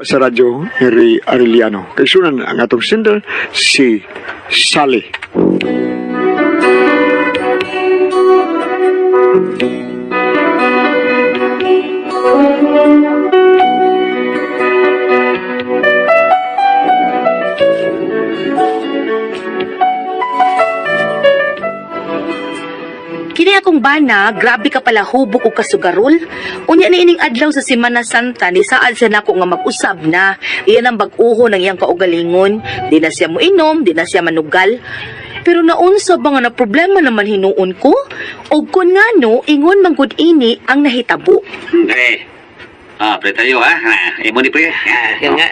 Sa radyo ni Ray Arellano. Kaigsuonan, ang atong sender, si Sally. Kini akong bana, grabe ka pala hubog og kasugarol. Unya ni ining adlaw sa Semana Santa ni saad siya nako nga mag-usab na. Iyan ang bag-uho ng iyang kaugalingon. Di na siya moinom, di na siya manugal. Pero naunsa ba nga na problema naman hinuon ko? Og kun ngano, ingon man gud ini ang nahitabo. Eh. Ah, pre tayo ha. Ah, imo ni pre. Nga,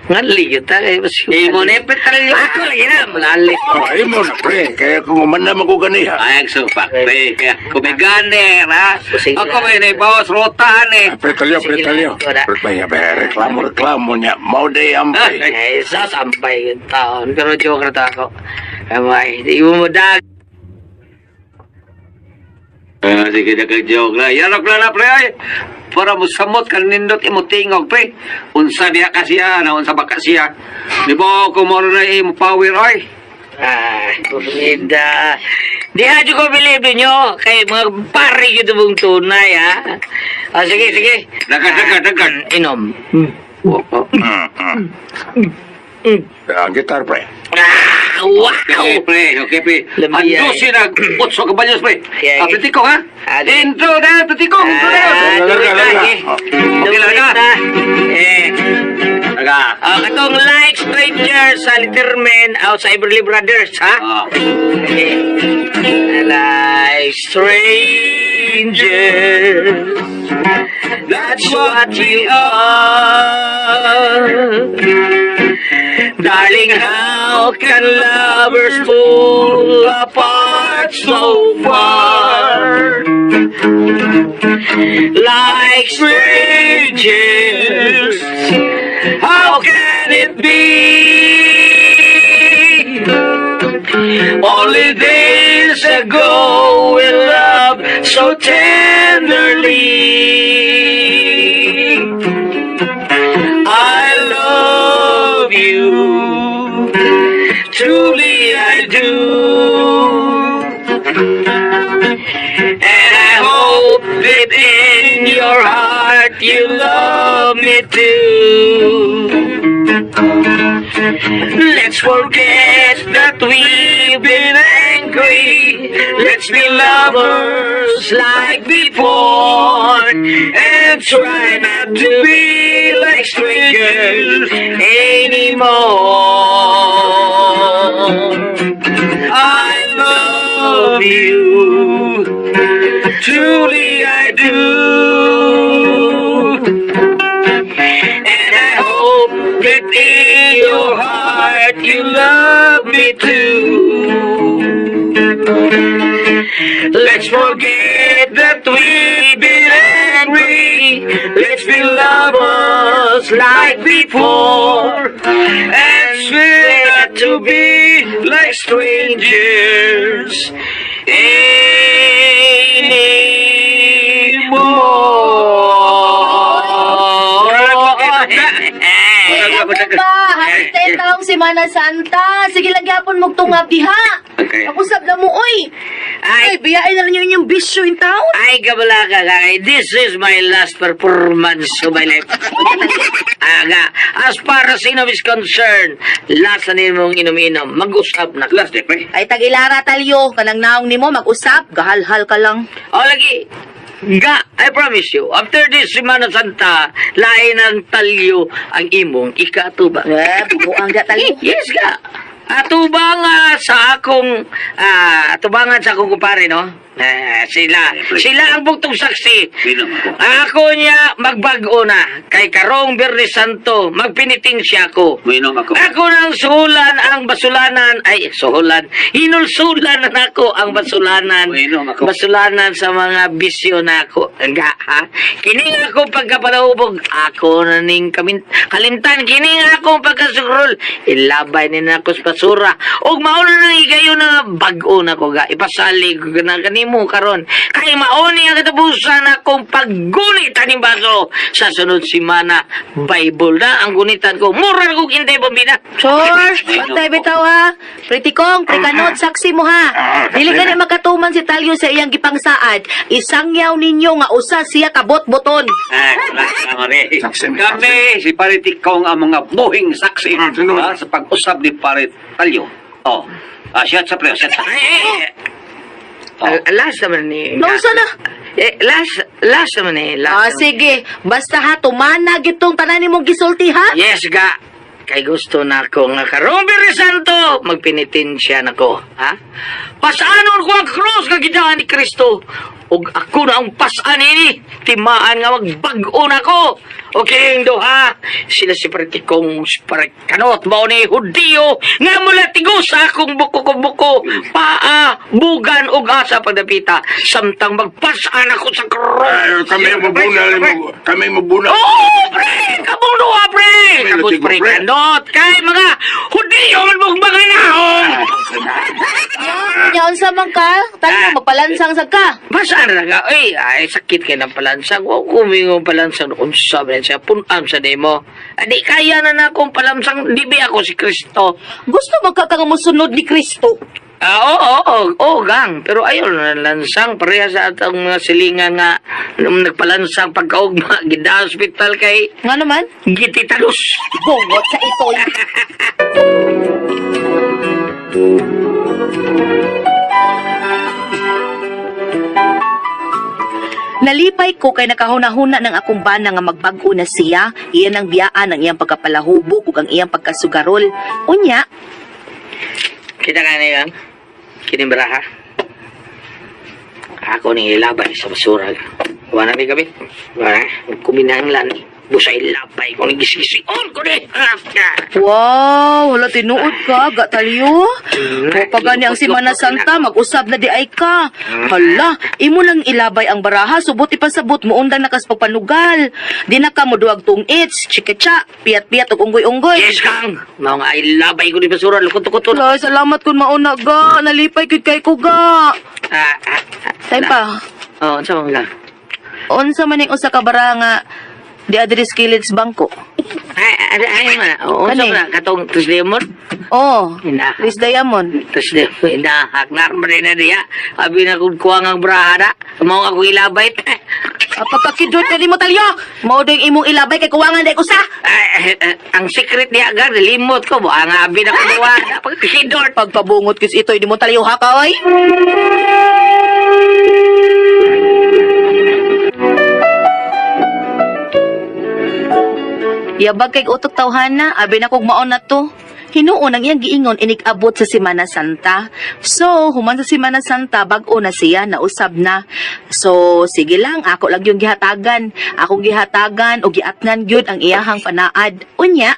nga liyo ta. Eh, mas- Imo ni pre tayo. Ako lagi na, malalik. Oh, imo na pre, kaya kung umanda man ko ganiha. Ay, supak pre. Kaya kumigane ha. Sige Ako lang. may naibawas rotahan eh. Ah, pre talyo, pre Sige talyo. lang, wala. Pre tayo, pre, reklamo, reklamo niya. Mao day ampay. Eh, sa sampay yung taon. Pero joke na to ako. Kamay, di mo dag. Ah, sige na kag joke na. Yarok na na pre ay. Para mo samot kan nindot imo tingog pre. Unsa diha ka siya, na unsa ba ka siya. Di ba ko mo na imo power ay. Ah, pumida. Di ha, ko believe ninyo. Kay mga pare yun mong tunay, ha? Ah, sige, sige. Dagan, dagan, dagan. Inom. Mm, mm. Ang gitar pre. Ah, wow! Okay, pre. Okay, pre. Lambi, Ando ay. siya otso kabalyos, pre. Yeah, Ah, pre, tikong, ha? Ah, di- Intro na, pre, tikong. Intro na. Ah, Laga, duwi ta, laga. eh. Okay, Duwi laga. ta. Eh. Aga. Ah, katong like stranger sa Letterman out sa Everly Brothers, ha? Ah. Okay. Like strangers, that's what you are. Darling, how can lovers fall apart so far? Like strangers, how can it be? Only days ago we loved so tenderly. I love you, truly I do. And I hope that in your heart you love me too. Let's forget that we've been angry. Let's be lovers like before. And try not to be like strangers anymore. I love you. Truly I do. And I hope that in your heart you love me too. Let's forget that we've been angry. Let's be lovers like before. And swear not to be like strangers anymore. Ba, happy taong Semana Santa. Sige lang gyapon mong tungab diha. Okay. Ako-usab na mo, oy. Ay, Ay, biyain na lang yung inyong bisyo in town. Ay, kabala ka, kay this is my last performance of my life. Aga, as far as inom is concerned, last na nimong inom-inom, mag-usap na. Last day, pre. Ay, tag-ilara talyo. Kanang naong nimo, mag-usap. Gahalhal ka lang. O lagi, ga, I promise you, after this Semana Santa, lain ang talyo ang imong ikatuba. Eh, buang ga talyo. Yes, ga. Atubang sa akong atubangan sa akong kumpare, no? Eh, sila sila ang buktong saksi. Sino mo? Ako niya magbag-o na kay karong Biyernes Santo magpiniting siya ako. Minom ako. Ako nang suhulan ang basulanan ay suhulan hinulsulan na nako ang basulanan. Uinom ako. Basulanan sa mga bisyo na ako. Nga ha. Kini nga ako pagkapalahubog ako na ning kamin kalimtan kini nga ako pagkasukrol ilabay ni nako sa basura ug mao na nang igayon na bag-o na ko ga ipasalig ko na kanimo. nimo karon. Kay mauni ang katapusan akong paggunit aning baso. Sa sunod simana, Bible na ang gunitan ko. Mura na kong hintay pambina. Sure, bantay bitaw ha. Pretty kong, prekanot, saksi mo ha. Dili ka na makatuman si Talyo sa iyang gipangsaad. Isangyaw ninyo nga usa siya kabot-boton. Ah, wala, Mare. Saksi, Kami, si Pare Tikong, ang mga buhing saksi Ah, tinuod. sa pag-usab ni Pare Talyo. Oh. Ah, shot sa pre, shot sa. Oh. Last naman ni... Nausa na? Eh, last naman ni... Last Ah, naman. sige. Basta ha, tumana gitong tanan nimong gisulti ha. Yes, ga. Kay gusto na ako nga karong Biyernes Santo, magpenitensya na ko, ha? Pasanon ko ang krus nga gidaan ni Kristo. Ug ako na ang pasan ini, timaan nga magbag-o na ko. Okay, ang duha. Sila si Pratikong si Kanot, mao ni Hudiyo, nga mula tigo sa akong buko-buko, paa, bugan ug asa pagdapita, samtang magpasan ako sa krus. Ay, kami mabunal. Kami mabunal. Oo, pre! Kamong duha, pre! May Kabus, latigo, pre, pre. kanot! Kay mga Hudiyo man mong mga naong! Nya unsa man ka? Tanan magpalansang sad ka. Basaan na ka? Ay, ay, sakit kay ng palansang. Huwag kumingong palansang. Unsa ba yan siya? Punam sa nimo. Adi, kaya na na akong palansang. Di ba ako si Kristo? Gusto man ka kang mosunod ni Kristo. Ah, oo, oo, oo, gang. Pero ayaw na lansang. Pareha sa atong mga silingan nga nung nagpalansang pagkaugma. Gida hospital kay Nga naman? gititalos. Bungot sa itoy. Nalipay ko kay nakahuna-huna ng akong bana nga magbag-o na siya, iyan ang biyaan ang iyang pagkapalahubog ug ang iyang pagkasugarol. Unya, Kita ka na yan. Kinimbra ha. Ako ning ilabay sa basura. Wala na kami. Wala. Kuminanglan. Busay labay ko ning gisisi-on ko ni. Wow, wala tinuod ka, gatalyo. O pagani ang Simana Santa, mag-usab na di ay ka. Hala, imo lang ilabay ang baraha, subot ipasabot mo undang nakaspagpanugal. Di na ka mo duwag tung its, chikacha, piyat-piyat ug unggoy-unggoy. Yes, kang. Mao nga ilabay ko ni basura. Lukot-lukot. Wala, salamat kun mauna ga, nalipay gud kay ko ga. Ah, ah, ah. Time pa. Oh, unsa man lang. Unsa man ning usa ka bara nga di adres kilid sa bangko. Ay, ay, ay, man. Oh, unsa Kani? man katong Tres Lemon? Oh, Ina. Chris Diamond. Tres Lemon inahak na rin na diya. Abi na kung kuwang ang braha na. Mao ako ilabay. Pagkakidot na nimo talyo. Mao do yung imong ilabay kay kuwangan dai usa. Ay, eh, eh, ang secret niya agar, limot ko. Buha nga abi na kuha. Pagkakidot. Pagpabungot kis ito, hindi mo talyo ha ka, oy. Yabag kay utok tawhana, abi na kog maon na to. Hinuon ang iyang giingon inig-abot sa Semana Santa. So, human sa Semana Santa, bag-o na siya, nausab na. So, sige lang, ako lang yung gihatagan. Akong gihatagan o giatnan gyud ang iyahang panaad. Unya,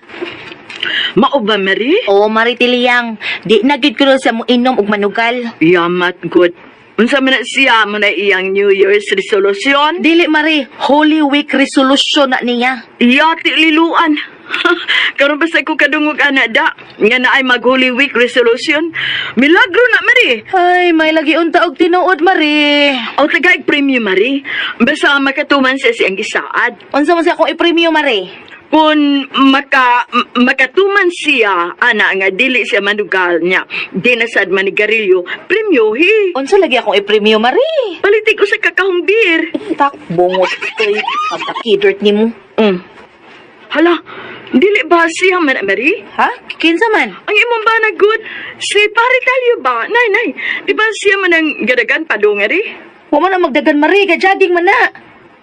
Mao ba, Mary? O maritiliyang, di na gid ko sa mo inom og manugal. Yamat good. Unsa man na siya mo na iyang New Year's resolution? Dili mari, Holy Week resolution na niya. Yati liluan. Karon pa sa ko kadungog ana da nga naay mag Holy Week resolution. Milagro na Mary. Ay, may lagi unta og tinuod mari. Aw tagaig premyo Mary. Basta makatuman siya siyang gisaad. Unsa man sa akong ipremyo mari? Kung makatuman siya ana nga dili siya manugal niya, di na sad manigarilyo, premyohi. Unsa lagi akong ipremyo mari? Palitig usa ka kahong beer. Tak bungot toy pagkakidort nimo. Hala, dili ba siya man Mary? Ha? Kinsa man? Ang imong ba na good? Si Pare Talyo ba? Nay, nay. Di ba siya man ang gadagan padungari? Wa man ang magdagan mari, ga-jogging man na.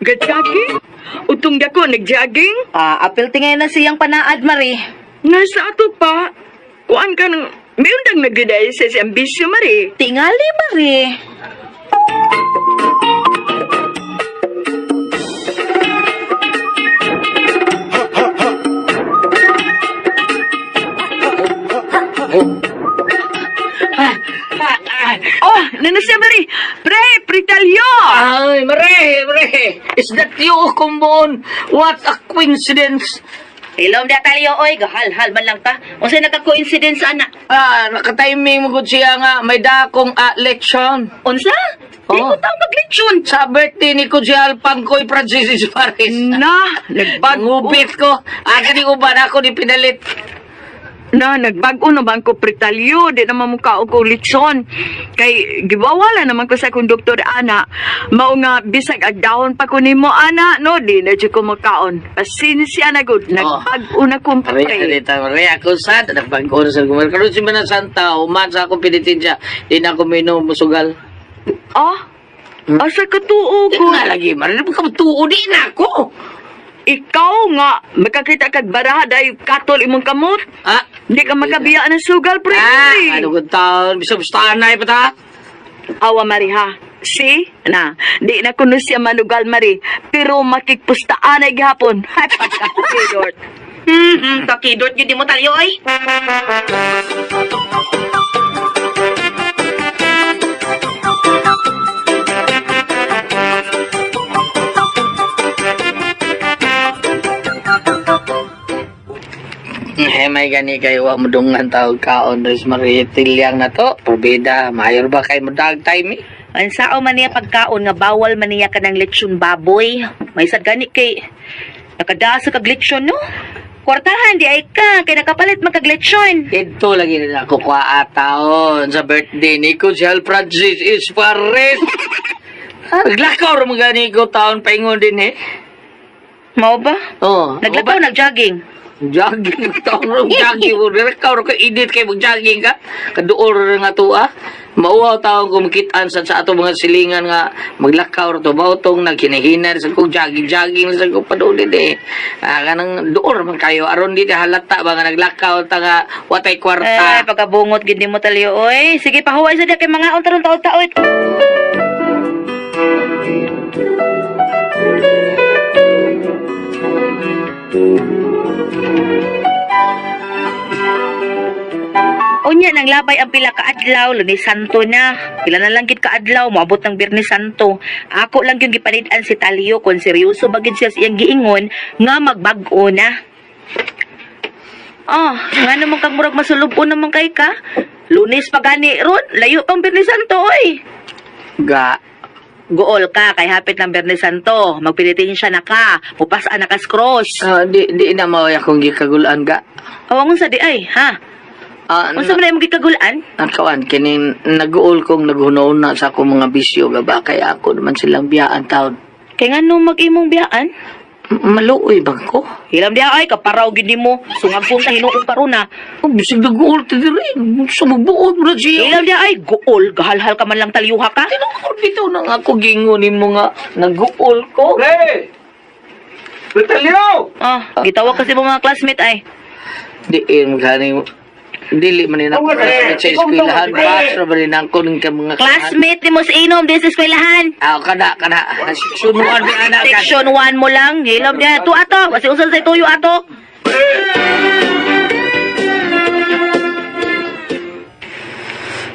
Ga-jogging? Utong dako nag-jogging? Ah, apil tingay na siyang panaad mari. Nasa ato pa. Kuan ka ng... May undang nagdaday sa si ambisyo, Mari. Tingali mari. Oh, nana siya, Mari. Pre, Pre Talyo! Ay, mare, mare. Is that you, Kumbon? What a coincidence. Hilom di talyo oy, gahalhal man lang ka. Unsay nagka-coincidence ana? Ah, nakatiming mo gud siya nga may dakong lechon. Unsa? Di Oo. ko taong maglechon. Sa birthday ni Konsehal Pangkoy Francis Suarez. Na, nagbag-o. Ngubit ko. Aga ni uban ako ni pinalit. Na, nagbag-o na bang ko pretalyo, di naman mukha ko litson. Kay, giwawala naman ko sa akong doktor, ana. Mao nga, bisag agdahon pa ko nimo, ana, no, di na dyan ko makaon. Pasensya na gud, nagbag-o na kong Aray, pre. aray, aray, ako sa nagbag-o na sa gumal. Karon si Mana Santa, human sa akong pinitensya. Di na ako minom musugal. Ah, asa ka tuo Di ko? na lagi, marinig ka matuo, di na ako. Ikaw nga, makakita kag baraha dahil katol imong kamot. Ah, Di ka makabiyaan ng sugal, pre. ah, ano kong taon, bisa bustahan na ipata. Awa, Mari, ha? Si? Na, di na kuno siya manugal, Mari. Pero makikpustaan ay gihapon. Hay, pagkakidort. Kakidot yun di mo talyo oy. Eh, may gani kayo, wa mo dungan tawag kaon, Res Maria Tilyang na to. Probida, mayor ba kay mo dag time eh? Unsao man niya pagkaon nga bawal man niya kanang lechon baboy. May sad gani kay nakadaasa kag lechon no. Kwartahan di ay ka kay nakapalit man kag lechon. Ito lagi na ako kuha taon sa birthday ni Konsehal Francis Ispares. Naglakaw ra mga gani ko taon paingon din eh. Mao ba? Oh, Naglakaw nagjogging. Jogging taon ro jogging mo lakaw ra ka edit kay mag jogging ka. Kaduol ra nga tuwa. Mauwaw taon ko makitaan sa ato mga silingan nga maglakaw ra to mao tong naghinahina sa kog jogging jogging sa kog padulid eh. Ah, kanang duol ra man kayo aron di na halata ba nga naglakaw ta nga watay kwarta. Ay, pagkabungot gid nimo talyo oy. Sige pahuway sa di kay mga unta taon taon. Unya nang labay ang pila ka adlaw, Lunes Santo na. Pila na lang gid ka adlaw moabot ng Biyernes Santo. Ako lang yung gipanid-an si Talyo kung seryoso ba gid siya sa iyang giingon nga magbag-o na. Ah, nga naman kang murag masulubon naman kay ka. Lunes pa gani ron, layo pang Biyernes Santo oy. Ga. Gool ka kay hapit ng Biyernes Santo. Magpilitin siya na ka, mupasaan na ka sa cross. Ah, di di na mao akong gikagulan ga. Awang unsa di ay, ha? Ah, Unsa man imong gikagulan? Ang kawan, kining nag-uol kong naghunaon na sa akong mga bisyo ga ba kaya ako naman silang biyaan taon. Kay ngano mag-imong biyaan? Maluoy ba ko? Hilam diha ay kaparaw gid nimo. Sungagpon ta hinuong karuna. Oh, bisig nag-uol ti diri. Sumubuot mo na siya. Hilam diha ay guol, gahalhal ka man lang talyuha ka. Tinuod bitaw nang ako gingon mo nga nag-uol ko. Pre! Retalyo! Ah, gitawag kasi mo mga classmate ay. Di eh, maghaning dili man ni ako classmate sa eskwelahan. Bas ra ba rin ako ng mga Classmate nimo sa inom din sa eskwelahan. Ah, kana kana. Sunuan mi anak ka. Section 1 mo lang. Hilom diha tu ato, kasi usan sa tuyo ato.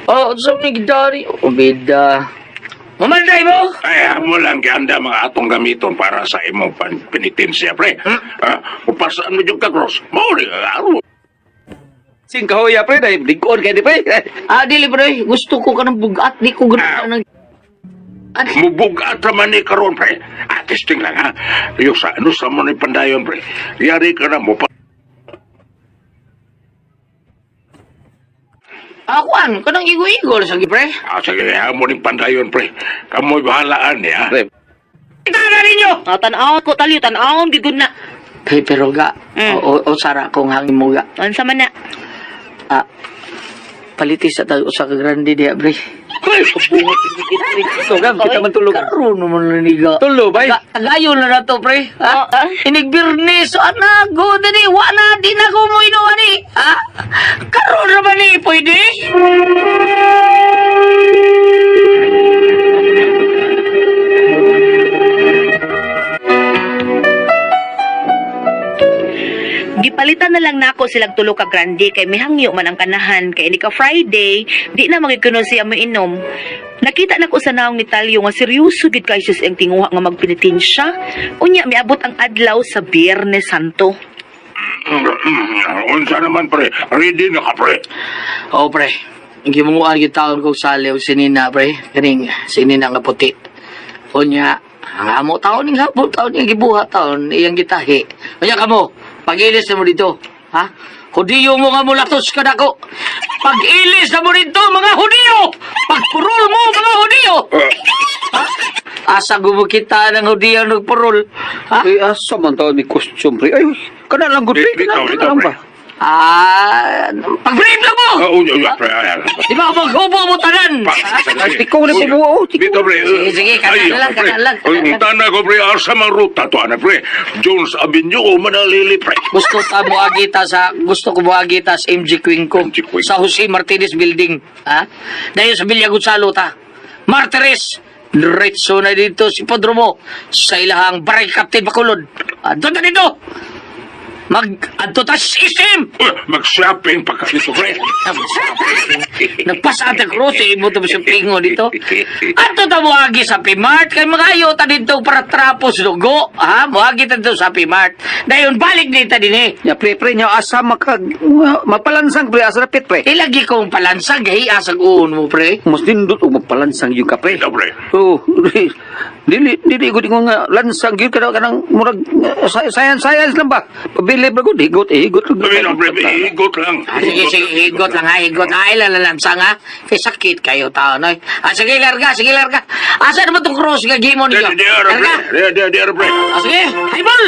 Oh, unsa ni gidari? Ubida. Mamanday mo? Ay, amo lang ganda mga atong gamiton para sa imong penitensya, pre. Ah, upasaan mo yung ka-cross. Mao ni aro. Sing kahoya, pre. Dahil lingkoon kayo di, pre. Ah, dili pre, gusto ko kanang bugat, di ko ganahan ng Mubugat raman ni karon, pre. Ah, testing lang, ha. Yung sa ano sa mo ni pandayon, pre. Yari ka na mo pa. Ah, kuan, kanang igo-igo sa pre. Ah, sige, amo ni pandayon, pre. Kamoy bahalaan, ya. Pre, Tara ninyo. Ah, tan-awon ko talyo, tan-awon gid gud na. Hey, pero ga, o sara kong hangin mo ga. Unsa man na? Ah, paliti sa tag usa ka grande diya, pre. Tulog, kita man tulog. Karon naman na ni ga. Tulo, bay. Ga, tagayon na na to, pre. Ha? Oh, ah. Inigbirnis, so ana, go dini, wa na, di na ko mo inuwa ni. Ha? Karon na ba ni, pwede? Gipalitan na lang nako silang tulo ka grande kay mihangyo man ang kanahan kay ini ka Friday, di na magikuno siya mo inom. Nakita nako sa naong ni Talyo nga seryoso gid kay siya sa iyang tinguha nga magpenitensya. Unya miabot ang adlaw sa Biyernes Santo. Unsa naman, pre? Ready na ka, pre. Oo, pre. Gimunguan gyud taon kog sali og sinina, pre. Kaning sinina nga puti. Unya, ang amo taon ning hapon taon ning gibuhat taon iyang gitahi. Unya kamo, pag-ilis na mo dito, ha? Hudiyo mo nga mulatos ka dako. Pag-ilis na mo dito, mga hudiyo! Pagpurol mo, mga hudiyo! Ha? Asa gumukita ng hudiyo nagpurol? Ha? Eh, asa man taon may costume, pre? Ay, kana lang gud, pre. Dito, Kana dito, lang pre. ba? Ah, pag-brief lang mo! Ah, unya, unya, pre. Ay, ay, Di ba maghubo mo tanan? Ay, tikaw na po, oh, tikaw. Dito, pre. Sige, sige, kana Ay, lang, pre. kana lang, kana Ay, lang. Tana ko, pre. Asa man ruta to, ana, pre. Jones Avenue o Manalili, pre. Gusto ta mo agita sa gusto ko mo agita sa MG Queen ko MG Queen. sa Jose Martinez Building, ha? Dayon sa Villa Gonzalo ta. Martires diretso na dito si Podromo sa ilahang Barangay Captain Bacolod. Adto na dito. Mag adto ta sa SM. Uy, Mag-shopping pa ka dito, pre. Nagpasa ang cross eh, mo to sa pingo dito. Adto ta moagi sa Pimart kay magayo ta dito para trapos dugo, ha? Moagi ta dito sa Pimart. Dayon balik dito dinhi. Ya, pre, pre, nya asa maka mapalansang, pre, asa rapit, pre. Ilagi kong palansang gahi asag uon mo pre. Mas nindot og mapalansang yung ka, pre. Dito, pre. Oo, dili dili gud ko nga lansang gyud kana kanang murag science science lang ba. Pabili ba gud higot eh, higot. Dito, pre. Higot lang. Ah, sige, sige, higot lang ha, higot. Ay, lalalansang ha. Kay sakit kayo tao, noy. Ah, sige, larga, sige, larga. Asa naman itong cross nga gimo Di, ninyo? di, pre. Larga. Di, di, di, pre. Ah, sige, highball!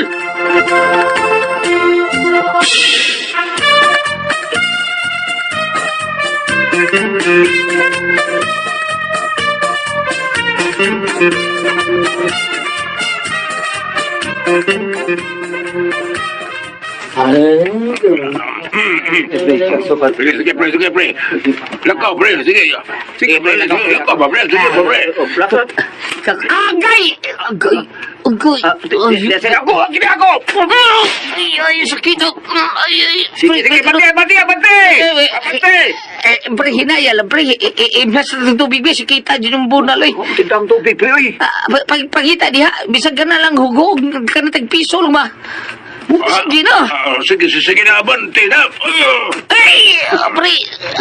Sige, sige, pre. Sige, pre. Lakaw, pre. Sige. Sige, pre. Lakaw ba, pre? Sige, pre. Agay! Agay! Agay! Ay, Ako, gini ako. ay, ay, sakit. Ay, ay. Sige, sige, bante, bante, bante. Bante. Eh, pre, hinaya lang, pre. Imlas na ng tubig, pre. Sikita din yung bunal, eh. Tindang tubig, pre, oy. Ah, pagkita diha, bisag ka na lang hugog, ka na tag piso lang ba? Sige na. Ah, sige, sige, sige na, abante na. Ah, Ay, pre.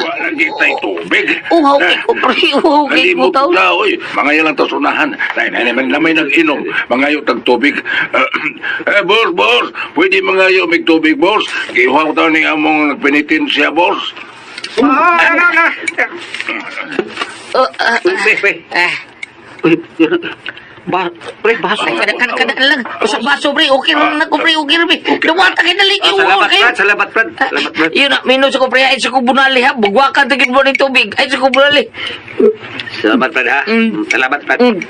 Wala kita'y tubig. Uhaw kay ko, pre. Uhaw kay ko, Nalimot tao. na, oy. Mga yan lang tasunahan. Nay, nay, nay, may nag-inom. Mga yung tag-tubig. Eh, boss, boss. Pwede mga yung may tubig, boss. Gihuha ko tayo ni among nagpinitin siya, boss. Oh, ah, Pre, pre. ah. Uy, Ba, pre, baso. Ay, kada, kada, kada lang. Usap baso, pre. Okay lang na ko, pre. Okay lang, pre. Dawata kayo na lang. Ah, salamat, Brad. Salamat, Brad. Salamat, Brad. Yun na, minum sa ko, pre. Ay, sa ko bunali, ha. Bugwakan, tigil mo ng tubig. Ay, sa ko bunali. Salamat, Brad, ha. Mm. Salamat, Brad. Mm.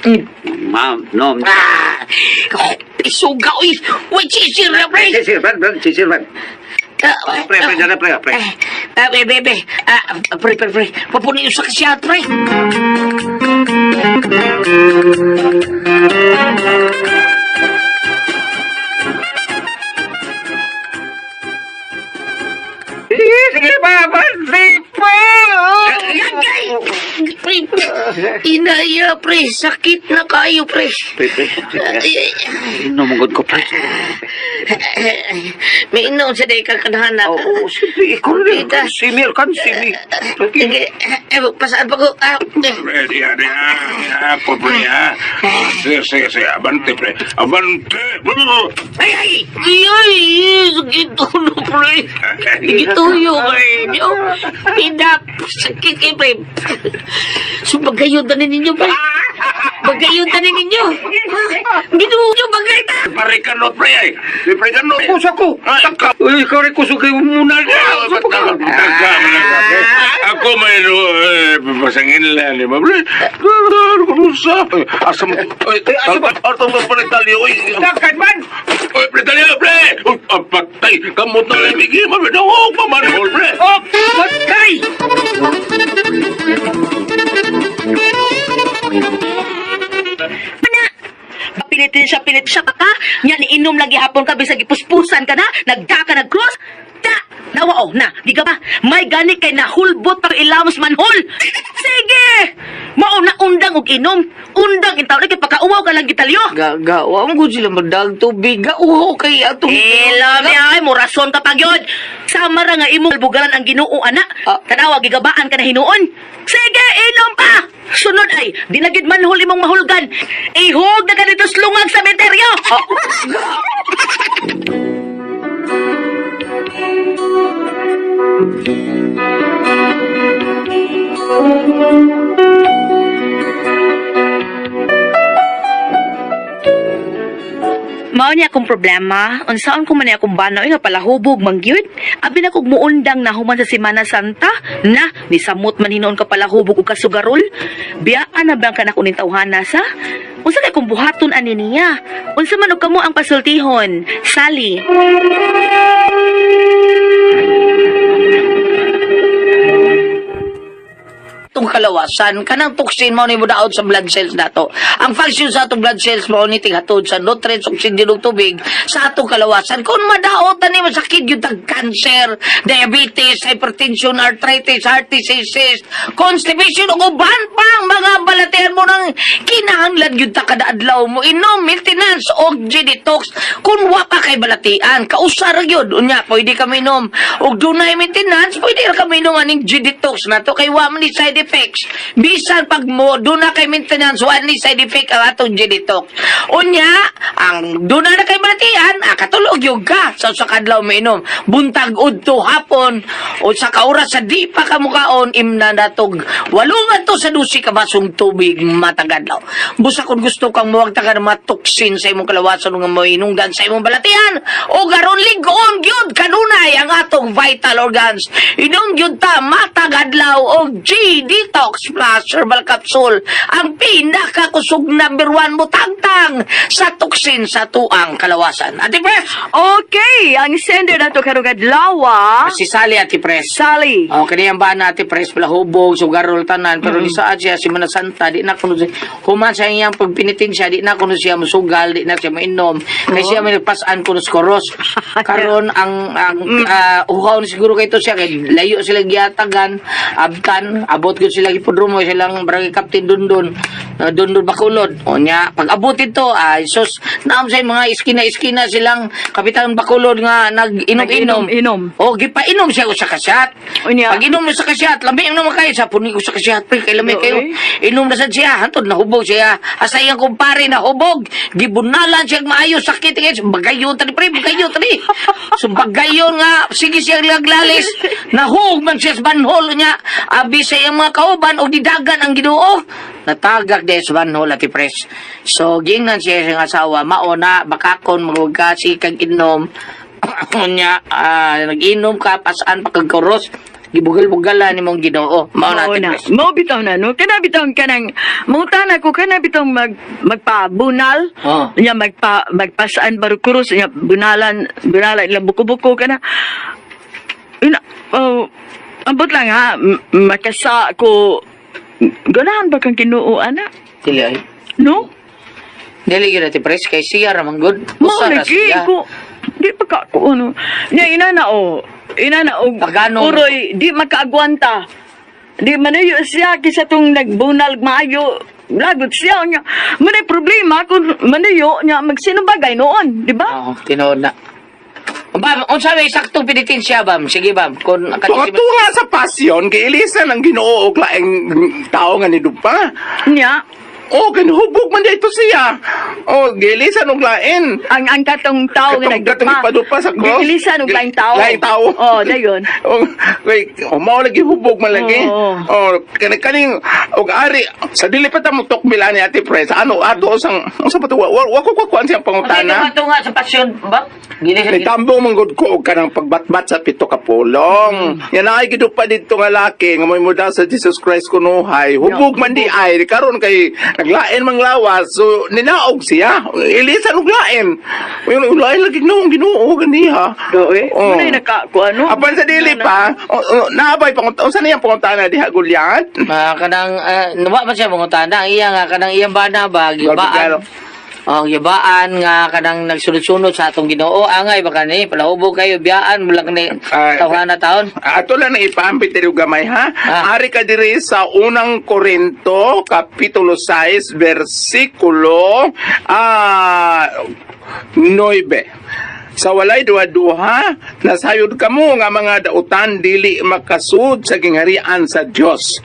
Mm. Ma'am, no. Ah! Isuga, uy. Wait, sisir na, pre. Sisir, Brad, Brad, sisir, Brad. Ah, Pre, pre, dyan na, pre, pre. Eh, ah, be, be, be. Ah, pre, pre, pre. Papunin yung saksya, pre. Sige, sige, ba, pre, pre. Agay! Pre, inaya, pre. Sakit na kayo, pre. Pre, pre. Ay, ay, Inom ang ko, pre. ay. May inom sa day kakanahanak. Oo, siyempre, ikaw rin. Tita. Simi, kan, simi. Sige, eh, pasaan pa ko. Ah, eh. Pre, diya, diya. Diya ako, pre, ha. Sige, sige, sige. Abante, pre. Abante. Ay, ay! Ay, ay! Sakit ulo, pre. Sakit ulo, pre. Yo, Pinap! Sakit kay pre. So, bagayon tanin ninyo, pre. Bagayon tanin ninyo. Ha? Ginuo nyo, bagay ta! Pare kanot, pre, ay. Di, pre, kanot. Kusa ko. Ay, ka. Uy, ikaw rin kusog kayo muna. Ako may pasangin lang, di ba, pre? Krusa. Asa mo? Ay, asa ba? Artong ka pre, oy. Dakan man! Oy, pre, talyo, pre! Uy, ang patay. Kamot na lang, bigyan mo, pre. Dawag pa man, pre. Oh, patay! Pilitin siya, pilit siya ka. Nya niinom lagi hapon ka bisag ipuspusan ka na, nagda ka nag-cross. Da! Nawa oh, na, giga ba? May gani kay nahulbot pang ilamos manhol. Sige! Mao na undang og inom. Undang intaw kay pakauwaw ka lang gitalyo. Ga, ga, wa mo gud sila magdag tubig. Ga, uho kay atong... Ela, mi ay mo rason ka pagyod. Sama ra nga imong bugalan ang Ginoo ana. Ah. Tanawa gigabaan ka na hinuon. Sige, inom pa. Sunod ay di na gid manhol imong mahulgan. Ihog na ka dito slungag sa sementeryo. Mao niya akong problema. Unsaon ko man niya akong banaw nga palahubog man gyud. Abi na kog muundang na human sa Semana Santa na nisamot man hinuon ka palahubog og kasugarol. Biyaan na bang kanak uning tawhana sa? Unsa kay kung buhaton ani niya? Unsa man og kamo ang pasultihon? Sally. Itong kalawasan, kanang toxin mao ni modaot sa blood cells nato. Ang function sa atong blood cells mao ni tinghatod sa nutrients, oxygen ug tubig sa atong kalawasan. Kung madaot ani masakit gyud tag cancer, diabetes, hypertension, arthritis, heart diseases, constipation ug uban pang mga balatian mo nang kinahanglan gyud ta kada adlaw mo inom maintenance og detox kung wa pa kay balatian kausa ra gyud unya pwede ka minom og dunay maintenance pwede ra ka minom aning detox nato kay wa man ni side effects bisan pag mo duna kay maintenance wa ni side effect ang atong detox unya ang duna na kay balatian katulog gyud ka sa usa ka adlaw minom buntag udto hapon o sa ka oras sa di pa ka mukaon imna natog walo ngadto sa 12 ka basong tubig matag adlaw. Busa kung gusto kang muwagta ka ng mga toxin sa imong kalawasan nga moinunggan sa imong balatian o garon ligoon gyud kanunay ang atong vital organs. Inom gyud ta matag adlaw og G Detox Plus Herbal Capsule ang pinakakusog number 1 mo tangtang sa toxin sa tuang kalawasan. Ate Pres! Okay, ang sender nato karong adlaw, Si Sally, Ate Pres. Sally. Oh, kani ang bana ate pres pala hubog, sugarol tanan, pero ni saad siya si Mana Santa, di na kuno siya human sa iyang pagpinitin siya, di na kuno siya musugal, di na siya mainom. Kay siya may nagpasan kuno sa koros. Karon ang uhaw ni siguro kay to siya kay layo sila giyatagan, abtan, abot gyud sila gipodromo silang barangay captain dundon, dundon Bacolod. O nya, pag abot ito, ay sus, naam sa mga iskina-iskina silang kapitan Bacolod nga nag-inom-inom. Nag-inom-inom. O gipainom siya usa ka shot. Unya. Pag inom mo sa kasyat, lami naman kayo. Sa puni ko sa kasyat, pre, kay lami Oo, kayo. eh. Inom na sad siya, hantod nahubog siya. Asa iyang kumpare nahubog. Gibunalan siya maayo sakit kay bagayon tani pre, bagayon tani. So bagayon nga sige siya laglalis. Nahug man siya sa banhol niya. Abi sa iyang mga kauban og didagan ang Ginoo. Natagak di sa banhol ati pres. So giingnan siya sa iyang asawa, mao na bakakon magwag ka kag inom. Unya, nag-inom ka, pasaan pa kag koros, gibugal-bugalan ni mong Ginoo. Mao na Mao ati na. pres. Mao bitaw na no. Kana bitaw kanang mangutana ko kana bitaw magpabunal. Oh. Nya magpasaan barukurus nya bunalan bunalan ilang buko-buko kana. Ina oh, ambot lang ha makasa ko ganahan ba kang Ginoo ana? Dili ay. No? Dili gyud ati pres kay siya ra man gud. Mao Usa ra lagi siya. ko. Di pa ka ko ano. Nya ina na o. Ina na o. Pagano? Uroy, di makaagwanta. Di manuyo siya kisa tong nagbunal maayo. Lagot siya nya. Manay problema kung manuyo nya magsinubagay noon, di ba? Oo, tinuod na. Bam, unsa may saktong penitensya bam? Sige bam, kung Tunga nga sa pasyon, giilisan ang Ginoo og laing tao nga nidupa. Nya O, kinhubog man dito siya. O, giilisan og lain. ang katong tao nga Katong nagdupa. ipadupa sa cross. Giilisan og laing tao. Laing tao. Oh, dayon. O, kay o mao lagi hubog man lagi. Oo. O, kani kaning og ari sa dili pa ta mo tukmila ni Ate Pres. Ano ato sang unsa pa to wa, wa ko kuan siyang pangutana. Ito nga sa pasyon ba? Gili sa Nitambong man gud ko og kanang pagbatbat sa pito ka pulong. Yan ay gidupa didto nga laki nga moy muda sa Jesus Christ kunuhay. Hubog man di ay karon kay naglain mang lawas. So ninaog siya. Ilisan og lain. Yung lain lagi noong Ginoo ganiha. Do eh. Oo. Manay naka ko ano. Apan sa dili pa, naabay pangunta unsa na iyang pangutana diha Gulyat? Kanang wa man siya mangutana, ang iya nga kanang iyang bana ba gibaan. Oh, gibaan nga kanang nagsunod-sunod sa atong Ginoo angay baka ni palahubog kayo biyaan mo lang ni Ah, tawhana taon. Ato lang na ipaambit diri og gamay ha. Ah. Ari ka diri sa Unang Korinto kapitulo 6 bersikulo 9. Sa walay duha-duha, nasayod kamo nga mga dautan dili makasud sa gingharian sa Dios.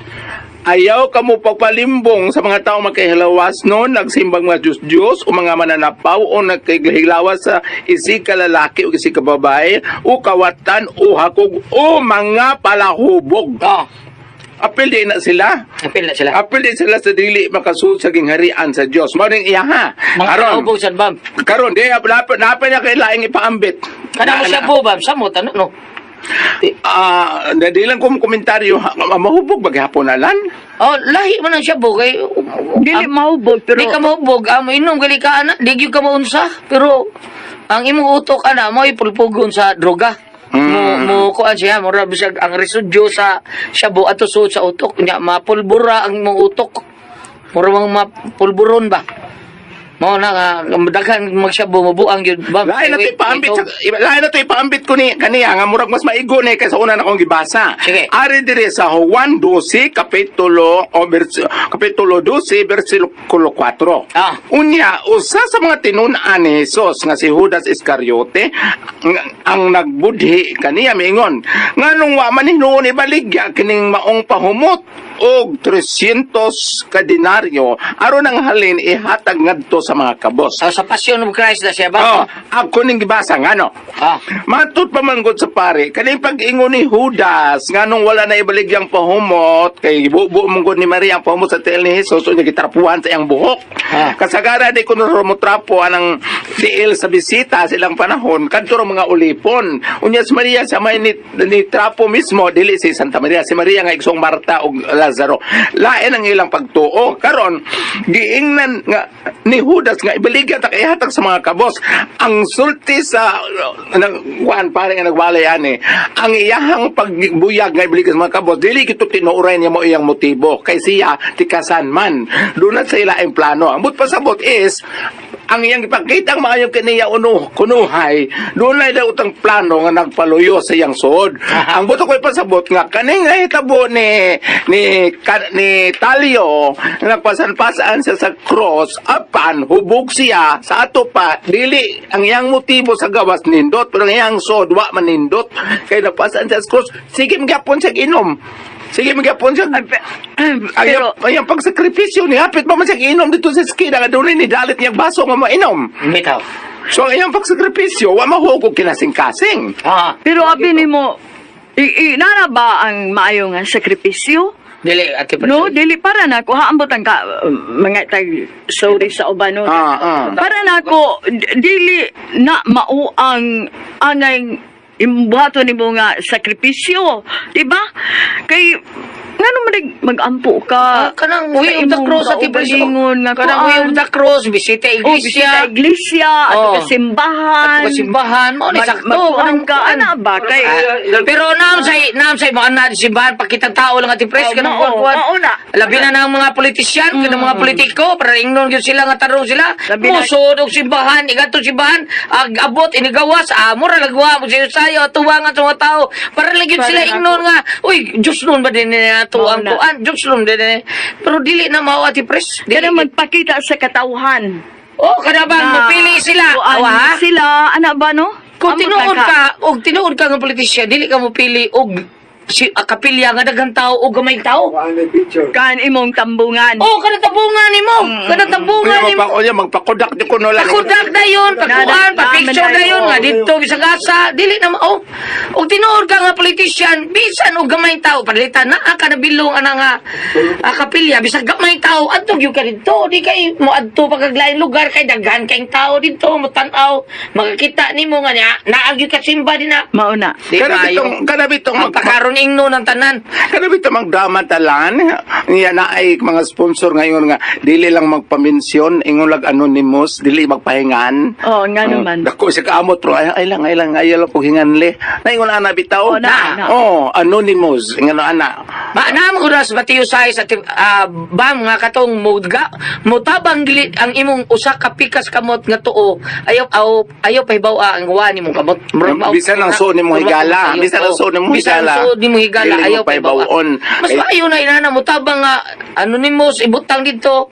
Ayaw kamo pagpalimbong sa mga tao makahilawas no, nagsimbang mga Diyos-Diyos o mga mananapaw o nagkahilawas sa isi ka lalaki o isi ka babae o kawatan o hakog o mga palahubog. Oh, Apil di na sila. apil na sila. Apil di sila sa dili makasud sa gingharian sa Dios. Mao ning iya ha. Mga Karon, palahubog sad bam. karon di napay napay na kay laing ipaambit. Kana mo siya po bam samot ano no. Di lang kong komentaryo, ha, mahubog ba gihapon alan? Oh, lahi man ang shabu kay Dili mahubog pero di ka mahubog, amo inom gali ka ana, di gyud ka maunsa, pero ang imong utok ana mo pulpugon sa droga. Mo mo kuan siya, mura bisag ang residyo sa shabu ato suod sa utok nya mapulbura ang imong utok. Mura mang mapulburon ba. Mao na nga daghan magshabu mabuang gyud ba. Lain na to ipaambit sa, lain na to ipaambit ko ni kaniya nga murag mas maigo ni kaysa una na akong gibasa. Sige. Ari diri sa Juan 12 kapitulo o kapitulo 12 bersikulo 4. Ah. Unya usa sa mga tinun-an ni Jesus nga si Judas Iscariote ang nagbudhi kaniya miingon nganong wa man hinuon ibaligya kining maong pahumot og 300 ka denaryo aron ang halin ihatag ngadto sa mga kabos. Sa Passion of Christ na siya ba? Oh, ako ning gibasa ngano. Ah. Matut pa man gud sa pare, kaning pag-ingon ni Judas nganong wala na ibaligyang pahumot kay bubo man gud ni Maria ang pahumot sa tiil ni Jesus unya gitrapuhan sa iyang buhok. Ah. Kasagara di kuno motrapo anang tiil sa bisita silang panahon kadto ra mga ulipon. Unya si Maria sa may ni trapo mismo dili si Santa Maria, si Maria nga igsoong Marta ug Lazaro. Lain ang ilang pagtuo. Karon giingnan nga ni Judas nga ibaligya ta kay ihatag sa mga kabos ang sulti sa nang kuan pare nga nagwalay ani ang iyahang pagbuyag nga ibaligya sa mga kabos dili kito tinuoray niya mo iyang motibo kay siya tikasan man doon na sa ilaing plano ang but pasabot is ang iyang ipakita ang maayong kaniya uno kunuhay doon na daw utang plano nga nagpaluyo sa iyang suod. Ang buto ko ipasabot nga kaning nahitabo ni Talio nga nagpasan-pasaan siya sa cross apan hubog siya sa ato pa dili ang iyang motibo sa gawas nindot pero ang iyang suod wa man nindot kay nagpasan siya sa cross sige magyapon siya inom sige magyapon siya. Ay, Ang pero iyang pagsakripisyo ni hapit pa man siya inom dito sa eskina nga doon ni dalit niyang baso nga mainom. Bitaw. So ang iyang pagsakripisyo wa mahugog kinasing-kasing. Ah, pero abi nimo nana ba ang maayo nga sakripisyo? Dili ate No, Patricia. dili para na ako haambot ang ka, mga tag sorry sa uban no. Ah, ah. Para na ako dili na mao ang angay imbuhaton nimo nga sakripisyo, di ba? Kay ngano man mag-ampo ka? Ah, kanang way sa of the imong cross ate Patricia. kaugalingon nga Kanang way of kuan. the cross bisita Oh, bisita iglesia. iglesia, ato Oh. ka simbahan. Ato ka simbahan, mao ni sakto. Magkuan Kanang ka, kuan. ana ba? Kay, Ah, pero naam say mo ana simbahan pakitang tao lang ati pres Oh, kanang mao, kuan. mao na. Labi na ng mga politisyan, kanang mga politiko para ingnon gyud sila nga tarong sila. Labi na- Musod og simbahan, igadto simbahan, ag abot inigawas, amo ra lagwa mo sayo sayo atuwangan sa mga tao. Para lang gyud Para sila na ingnon nga, uy, Diyos nun ba din ato Mao ang na. kuan, Diyos nun din. Pero dili na mao ati pres. Dili kanang magpakita sa katawhan. Oh, kada bang Na mapili sila? kuan Awa, ha? sila, ana ba no? Kung Ambot tinuod lang ka, og tinuod ka nga politisyan, dili ka mopili og si kapilya nga daghang tao o gamay tao. Kan imong tambungan. Oh, kada tabungan nimo. Kada tabungan Unya nimo. magpakodak di ko no lang. Pakudak na yun, pakuan, pa-picture na yun, nga dito, bisag asa, dili na oh. Og tinuod ka nga politician, bisan og gamay tao, palitan na ka na bilong ana nga kapilya, bisag gamay tao, adto gyud ka didto, di kay mo adto pa kag laing lugar kay daghan kayong tao didto, mo tan-aw, makakita nimo nga niya, naa gyud ka simba din na. Mao na. Di Kada ba, bitong kada bitong ang pakaron ingno ng tanan. Kada bitong magdrama talan niya na ay mga sponsor ngayon nga dili lang magpaminsyon ingon lag anonymous dili magpahingan. Oh, nga naman. Dako siya kaamot pero ay lang ay lang ay lang ko hinganle. Naingon ana. ana bitaw. Oh, na, na. Oh, anonymous ngano ana. Ma naam ko na sa Mateo 6 at bam nga katong mudga mutabang gili ang imong usa ka pikas kamot nga tuo ayaw aw ayaw pahibaw ang wa nimong kamot. Murag mao- Bisan ang suod nimong Murag higala, mao- bisan ang suod nimong Bisan ang higala. suod nimong higala Dili mo ayaw pahibaw. pahibaw-on. Mas Eh, maayo na inana mutabang nga anonymous ibutang dito.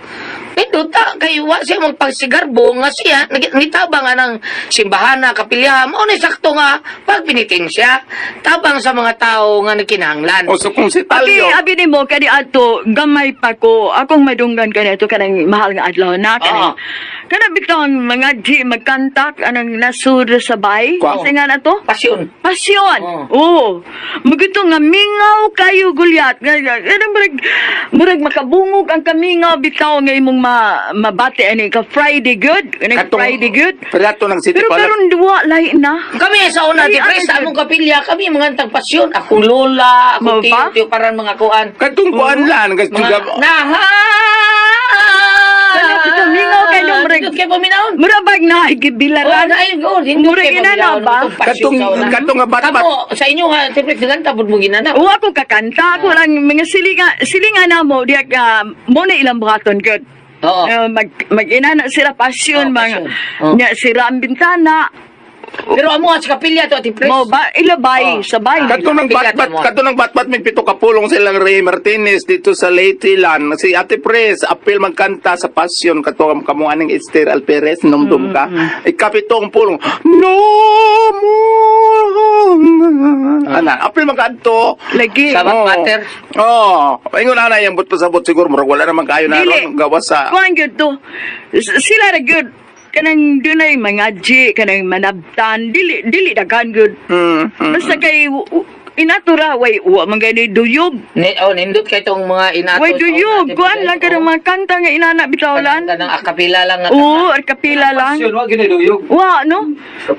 Nindot ta kay wa siya magpagsigarbo nga siya nitabang anang simbahana kapilya mao ni sakto nga pagpinitensya tabang sa mga tao nga nagkinahanglan. O so kung si Abi, Talyo, abi nimo kani ato gamay pa ko akong madunggan kani ato kanang mahal nga adlaw na kanang kana bitaw ang mga di magkanta anang nasud sa bay Kwa? kasi nga na to. Pasyon. Pasyon. Oo. Oo. Magito nga mingaw kayo gulyat. Nga nga murag murag makabungog ang kamingaw bitaw nga imong mabati ani ka Friday good. Kanang Friday good. Pero ato ng City Pero Palace. karon duwa lahi na. Kami sa una, Ay, di pre, ano sa yun? among kapilya, kami mga tagpasyon. Akong lola, akong Mao tiyo, ba? tiyo, parang mga kuan. Katong kuan lang Mga, naha! Kana bitaw mingaw kayo murag Nindot kay paminahon. murag bag na Oh, gibilaran. na ay go, nindot Murag kay inana paminahon. ba? Itong pasyon Katong sa una. katong nga batbat. Kamo, sa inyo ha, siyempre, siganta po mo ginana. Oo, ako kakanta. Ako lang, mga silinga, silinga na mo, diya ka, mo na ilang buhaton, good. Oo. Mag-ina na sila pasyon, Oo, mga, pasyon. Oo. nya, sira ang bintana. Pero amo sa kapilya to, Ate Pres. Mo ba, ilabay, Oo. sabay. Katong ng batbat, katong ng batbat may pito ka pulong silang Ray Martinez dito sa Leyte lan. Si Ate Pres, apil magkanta sa Passion katong kamo aning Esther Alperez numdum ka. Ikapito ang pulong. No more. Ana, apil magkanto. Lagi. Sabat Oo. mater. Oo. Oh. Ingon ana yang but pasabot siguro murag wala naman kayo na Dili. ron gawas sa Kuan gyud to. Sila ra gyud. Kanang dunay mga G, kanang manabtan, dili, dili daghan gyud. Basta kay, inatura, way, wa man gani duyog. Ni, oh, nindot kay itong mga inato. Way sa una, duyog, Ate kuan Pres. lang kanang Oo. mga kanta nga inana bitawlan. Kanang akapila lang nga. Oo, arkapila lang. Pasyon, wa giniduyog. Wa, no?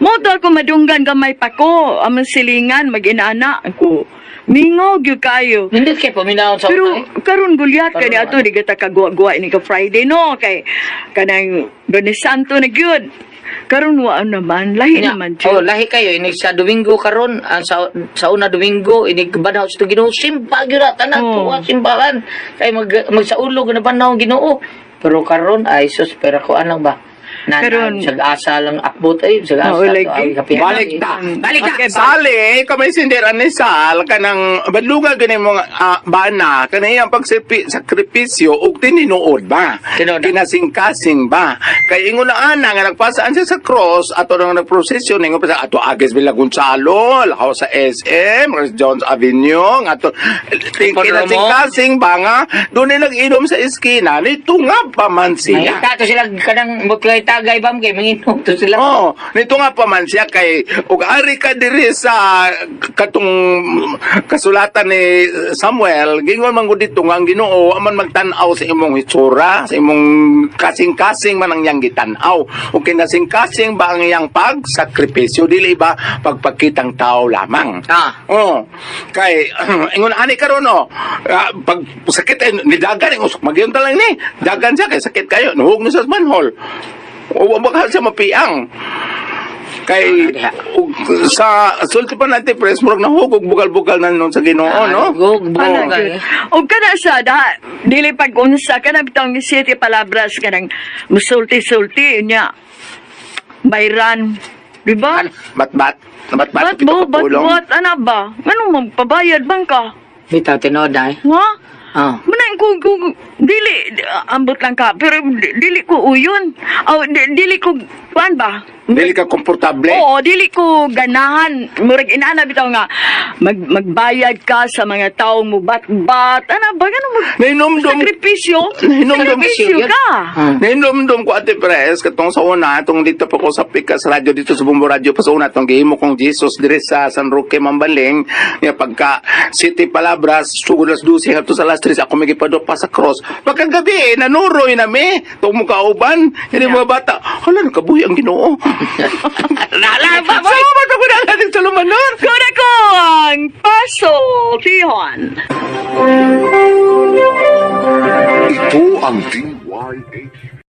Mo to ako madunggan gamay pa ko. Amang silingan, mag-inana ako. Mingaw gyud kayo. Nindot kay paminahon sa Pero una. Eh. karon gulyat kani Karon, ato di kita kagwa-gwa ni ka Friday no kay kanang Lunes Santo na gyud. Karon wa naman lahi Nya, naman oh, jud. lahi kayo inig sa Domingo karon, ang sa una Domingo inig banhaw sa Ginoo simba gyud na tanan Oh. tuwa simbahan kay mag magsaulog na banhaw Ginoo. Pero karon ay sus pero kuan lang ba? Na, Karon- na, asa lang akbot ay sa asa Oo, lagi. ay kapihan. Balik ta. Balik ta. Okay, Sali, kamay sindera ni Sal, kanang badluga gani mo bana, kanang iyang pagsipi, sakripisyo, ug tinuod ba? Tinuod. Kinasingkasing ba? Kay ingon na ana nga nagpasaan siya sa cross, ato nang nagprosesyon, ingon pa sa ato Agis Villa Gonzalo, lakaw sa SM, Rose Jones Avenue, nga ato kinasingkasing ba nga, doon ay nag-inom sa eskina, nito nga pa man siya. Ay, to sila kanang mutlay tagay bam kay manginom to sila. Oh, nito nga pa man siya kay ug ari ka diri sa katong kasulatan ni Samuel, gingon man gud dito nga ang Ginoo aman magtan-aw sa imong hitsura, sa imong kasing-kasing man ang iyang gitan-aw. Ug kinasing-kasing ba ang iyang pagsakripisyo dili ba pagpakitang tao lamang. Oh, kay ingon ani karon oh, pag sakit ay nidagan ang usok magyon ta lang ni. Dagan siya kay sakit kayo, nuhog ni sa manhole. O baka siya mapiang. Kay ug, sa sulti pa natin press murag nahugog bugal-bugal na nun sa Ginoo no. Gug Ana bugal. gyud. Og kana sa da dili pag unsa kana bitong siete palabras kanang musulti-sulti nya. Bayran. Di ba? Batbat, batbat Bat pito bo, ka bat pulong. bat, ana ba? Nganong magpabayad bang ka? Bitaw tinuod ay. Ha? Ah. Manang ko dili ambot lang ka pero dili ko uyon. Aw dili ko kuan ba? Dili ka komportable. Oo, dili ko ganahan. Murag inana bitaw nga magbayad ka sa mga taong mubat-bat. Ana ba ganun mag Nahinomdom sakripisyo? Nahinomdom Sakripisyo ka. Nahinomdom ko Ate Pres katong sa una atong dito pa ko sa Pikas Radio dito sa Bumbo Radio pa sa una atong gihimo kong Jesus diri sa San Roque Mambaling nga pagka City Palabras sugod alas 12 ngadto sa alas 3 ako may gipadok pa sa cross pagkagabi nanuroy na mi tong mukauban ini mga bata hala nakabuhi ang Ginoo. Lala ba boy? Sama ba ko na natin sa lumanon? Kuna ko ang paso, Tihon. Ito ang DYHP.